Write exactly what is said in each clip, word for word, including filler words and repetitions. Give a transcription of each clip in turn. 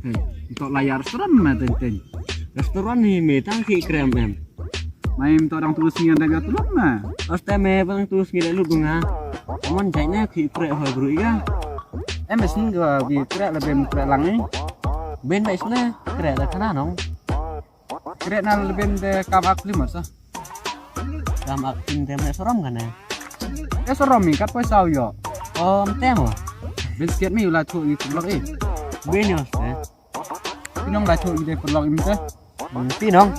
Hey, to la ïa restaurant ma teng teng. Restaurant ni me tang ki krem em. Mai to dang tulus ngi anda ga tulung ma. Oste me bang tulus ngi lut bunga. Mon jai ne ki krem hoi bru iga. Em es ni ga bi krem la bem krem lang ni. Ben ba isne krem la kana nong. Krem na la bem de kam ak lima sa. Kam ak tin te me sorom kana. E sorom mi kat poi sau yo. Om te mo. Ben sket mi la thu i vlog i. Ben yo ste. Pinong la thu i de vlog im te. Pinong.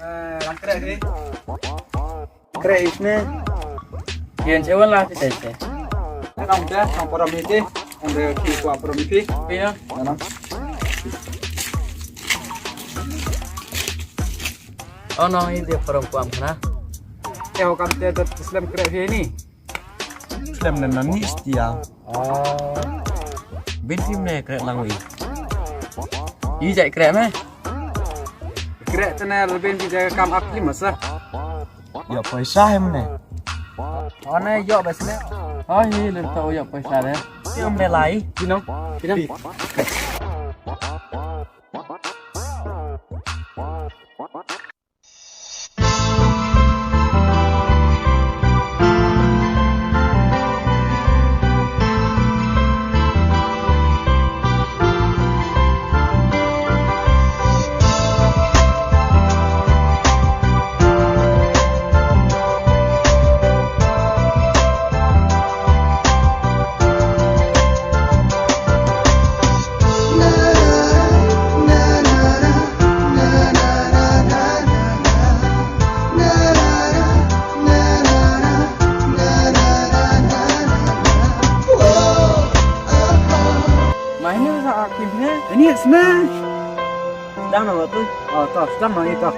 Eh, lang krek ni. Krek isne. Yen sewan lah kita ite. Nang dah, nang porom ite. Anda ki kuat porom ite. Iya. Nang. Oh no, ini dia porom kuat sana. Ya, kam te slem krek ni. Slem nan nan ni stia. Ah. Bin tim ne krek lang wi. I jai krek me. Krek te ne bin ti jai kam ak lima sa. Yo paisa hem ne. One yo bas ne. Oh hi le to yo paisa de. Tim ne lai. Pino. Pino. Mai ni sa akim ne. Ini sna. Sedang nama tu? Oh, tu sedang nama itu.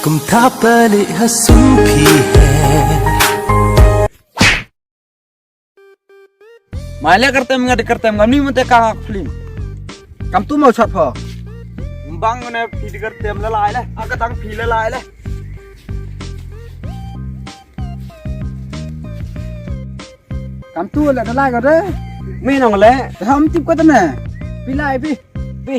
Kum tha pali ha sum phi hai. Mai le kyrtem nga di kyrtem nga ni mynta ka film. Kam tu mau chat pho. Mbang ne phi di kyrtem la lai le. Aka tang phi la lai le. Kam tu le da lai ka de. Mi nong le. Ham tip ka tane. Pi lai pi. Pi.